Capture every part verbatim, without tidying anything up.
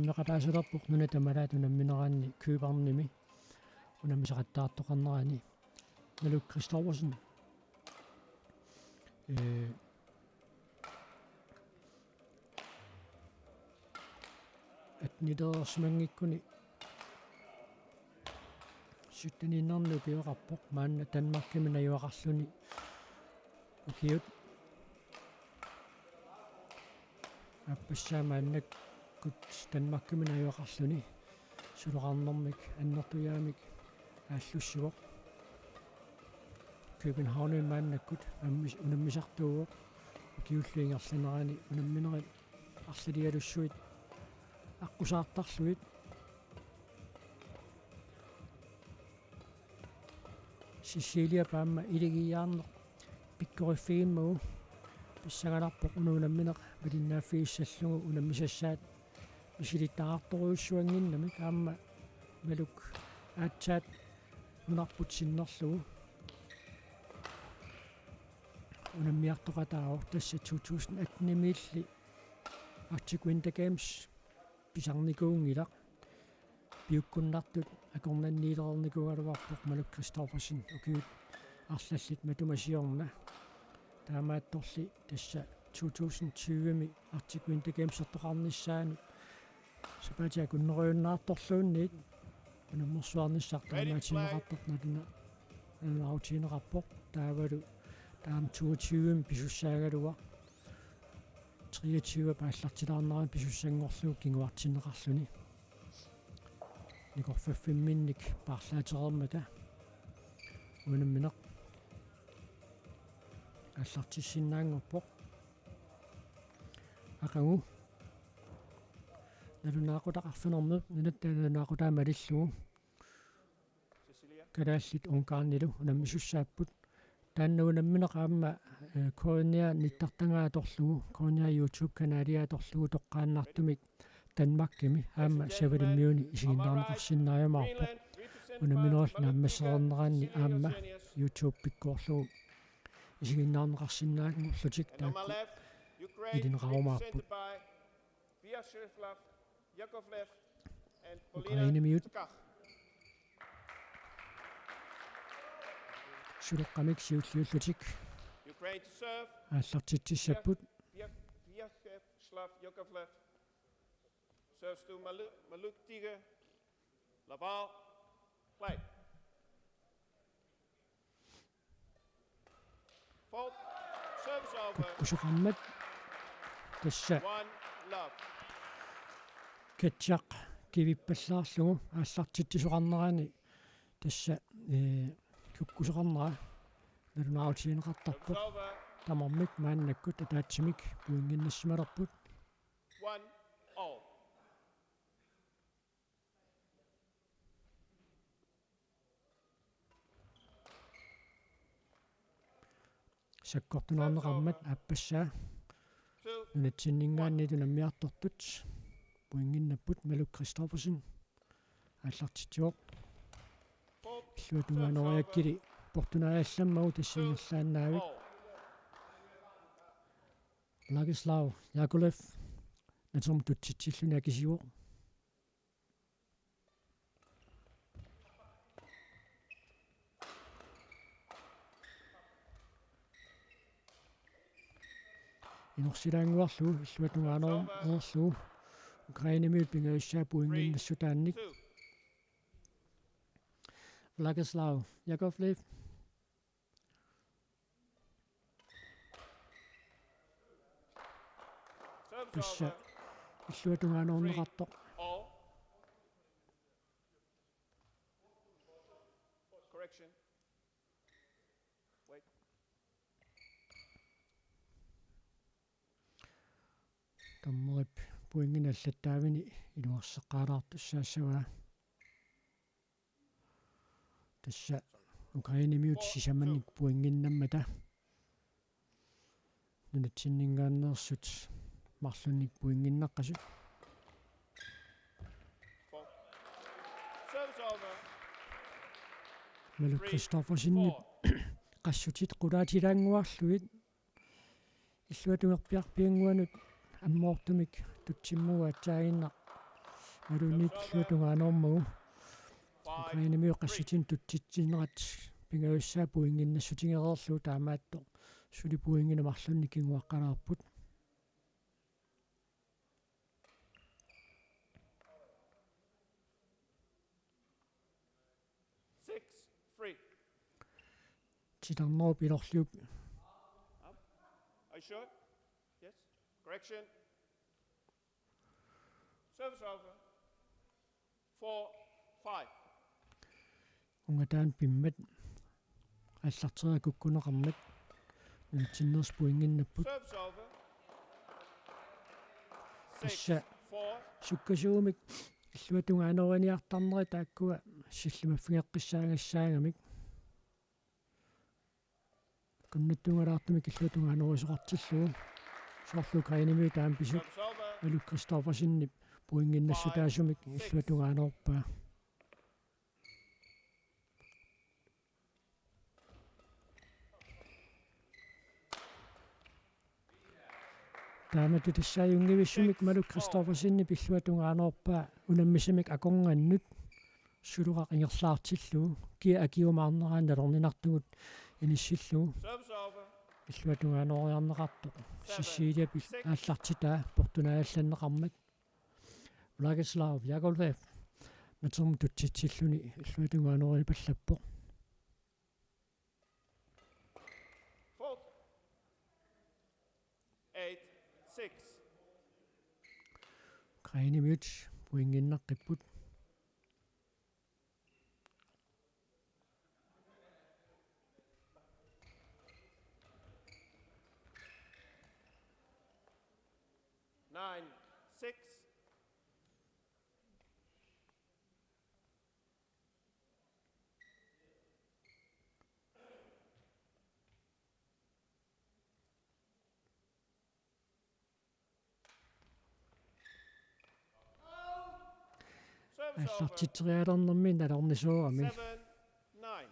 Peqataasalerpoq nuna tamalaat unammineranni Københavnimi unammisaqattaartoqarnerani Maluk Christoffersen. Ee, atteniteersimanngikkuni sytteniinnarni ukioqarpoq, maanna Danmarkimi najugaqarluni ukiut. Aappassaa maannakkut Danmarkimi najugaqarluni suloqarnermik annertujaamik aallussivoq. Københavnimi maannakkut unammis-, unammisartuuvoq, ukiullu ingerlanerani unamminerit arlalialussuit aqqusaartarlugit. Cecilia aamma iligiiaarneq pikkoriffigimmagami pissanganarpoq una unammineq malinnaaffigissalluni unammisassaat misilittagaqartorujussuannginnamik, aamma Maluk aatsaat nunarput sinnerlugu unammiartoqataavoq. Tassa to tusind attenimiilli Arctic Winter Games pisarnikuunngilaq. Piukkunnartut akornanniilereernikuugaluarpoq Maluk Christoffersen ukiut arlallit matuma siorna. Taamaattorli tassa to tusind tyvemi Arctic Winter Gamesertoqarnissaanut sapaatip-akunnerujunnaartorluunniit unammersuarnissaq taamaattuisoqartoq naluna-, nalunaarutigineqarpoq. Taavalu taama toogtyvemi pisussaagaluaq treogtyve aallartilaarnerani pisussanngorlugu kinguartinneqarluni. Nikorfaffimminnik paarlaatereermata unammineq aallartissinnaanngorpoq. Aqagu nalunaaqutaq arfineq-marlunut, nunatta nalunaaqutaa malillugu kalaallit Ungarnilu unammisussaapput. Taanna unammineq aamma, eh, K N R nittartagaa atorlugu, K N R YouTube-kanalia atorlugu toqqaannartumik Danmarkimi aamma Savalimmiuni isiginnaarneqarsinnaajumaarpoq. Unamminerup naammassereerneranni aamma YouTube-ikkoorlugu isiginnaarneqarsinnaanngorlutik taakku ilineqarumaarput. Ukrainemiut suloqqamik siulliullutik aallartitsissapput. Serves to Malu-, Maluk Tige. Laval, play. Fault. Service over. Kukkusoqarmat tassa. One love. Ketjaq kivippallaarlugu aallartitsisoqarnerani tassa, eh, kukkusoqarnera nalunaarutigineqartarpoq. Service over. Tamarmik maannakkut ataatsimik pointinnissimalerput. One all. Sakkortuneqarmat aappassaa. Nunatsinninngaanniit unammiartortut pointinnapput. Maluk Christoffersen aallartitsivoq. Illuatungaanoriakkili portunaajallammagu tassa ingerlaannaavik. Vladislav Yakovlev natermut tutsitsilluni akisivoq. Inorsilaannguarlugu, illuatungaanerulerlugu, Ukrainemiut pingajussaat pointinnassutaannik. Vladislav Yakovlev. Tassa illuatungaanerulerneqartoq. Correction. Wait. Dommerip pointinik allattaavini iluarseqqaalaartussaassavaa. Tassa Ukrainemiut sisamanik pointinnammata nunatsinninngaanneersut marlunnik pointinnaqqasut. Service over. Maluk Christoffersenip qassutit qulaatilaannguarlugit illuatungerpiarpiannguanut ammoortumik tutsimmugu aatsaaginnaq Imaluunniit illuatungaanoormagu Ukrainemiut qassutinik tutsitsinerat pingajussaat pointinnassutereerlugu, taamaattoq suli pointinik marlunnik kinguaqqalaarput. Six, three. Titarnerup ilorliup. Are you sure? Yes. Correction. Service over. Four, five. Ungataan pimmat aallarteria kukkuneqarmat nunatsinneersut pointinnapput. Service over. Six, Tassa four. Sukkasuumik illuatungaanooriniartarnerat taakkua sillimaffigeqqissaagassaangamik. Kunnattuungalaartumik illuatungaanoorisoqartillugu. Soorlu Ukrainemiut taama pisut. Service over. Malu Kristoffersenip pointinnassutaasumik illuatungaanoorpaa. Taamatut tassa ajunngivissumik Malu Kristoffersenip illuatungaanoorpaa unammisamik akornannut suloqaq ingerlaartillugu, kia akiumaarneraanni nalorninartugut inissillugu. Service over. Illuatungaanooriarneqartoq Ceciliap aallartitaa portunaallanneqarmat. Vladislav Jakovlev natermut tutsitsilluni illuatungaanooripallappoq. Four. Eight, six. Ukrainemiut pointinnaqqipput. Nine, six. Service over. Aallartitserialernermi nalornisoorami. Seven, nine.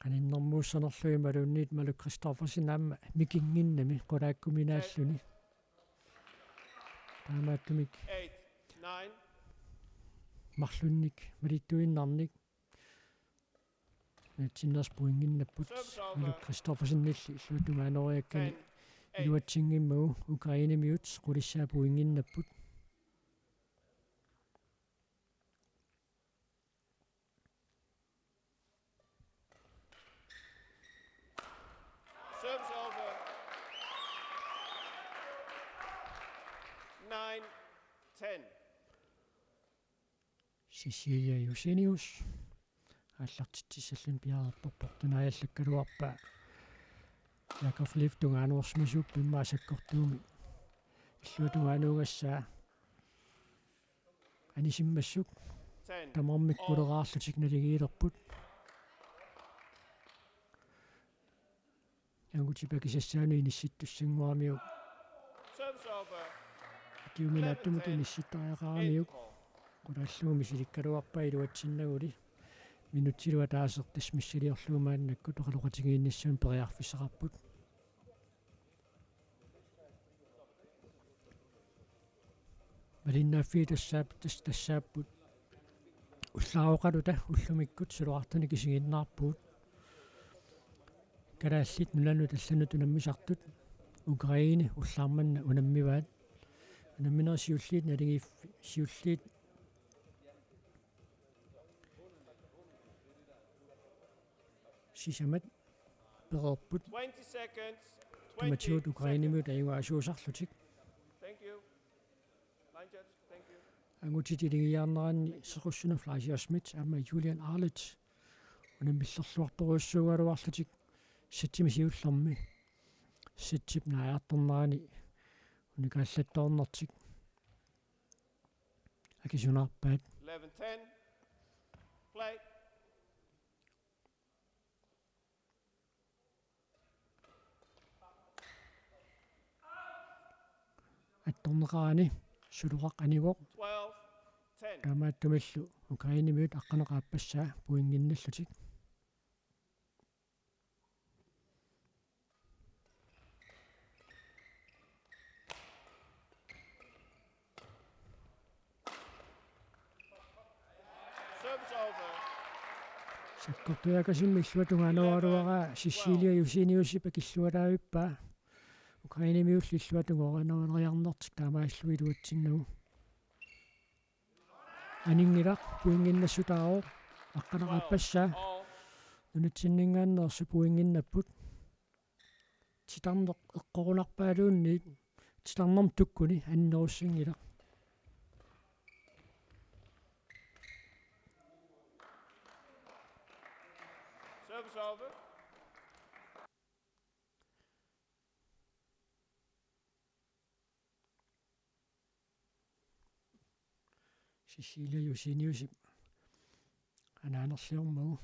Qaninnermuussanerluimaluunniit Malu Kristoffersen aamma mikinnginnami qulaakkuminaalluni. Taamaattumik Eight, nine. marlunnik malittuinnarnik nunatsinneersut pointinnapput. Malu Kristoffersenilli illuatungaanooriakkani iluatsinngimmagu Ukrainemiut qulissaat pointinnapput. Service over. Nine, ten. Cecilia Josenius aallartitsissalluni piareerpoq, portunaajallakkaluarpaa. Jakovlev tungaanut orsimasuup immaqa sakkortuumik illuatungaanuugassaa anisimmassuk. Tamarmik kuleraarlutik naligiilerput. Angutip akisassaanut inissittussanngoramiuk. Akiuminaattumut inissittariaqaramiuk. Qulaallugu misilikkaluarpaa iluatsinnaguli. Minutsilu ataaseq tassa missiliorlugu maannakkut oqaloqatigiinnissamut periarfissaqarput. Malinnaaffiit tassaap-, tas-, tassaapput. Ullaarooqaluta ullumikkut suloqartunik isiginnaarpugut. Kalaallit nunanut allanut unammisartut Ukraine ullaarmanna unammivaat. Unamminerit siulliit naligiif-, siulliit sisamat pereerput. Twenty seconds. Tamatigut Ukrainemiut ajugaasuusarlutik. Thank you. Line judge, thank you. Angutit iligiiaarneranni sequssunut Fleischer Schmidt aamma Julian Arlett unammillerluartorujussuugaluarlutik sættimi siullermi. Sættip naajartornerani unikaallattoornertik akisunaarpaat. Eleven ten. Play. Attorneqarani suloqaq anivoq. Twelve ten. Taamaattumillu Ukrainemiut aqqaneq-aappassaa pointinnallutik. Sakkortujaakasimmik illuatungaanooraluaraa Cecilia Jusiniusip akilluataavippaa. Ukrainemiullu illuatunga oqaannariarnertik taamaallugu iluatsinnagu. Aninngilaq, pointinnassutaavoq, aqqaneq-aappassaa. Nunatsinninngaanneersut pointinnapput. Titarneq eqqorunarpaaluunniit, titarnermut tukkuni annerussanngilaq. Service over. Cecilia Jusiniusip anaanerliormagu.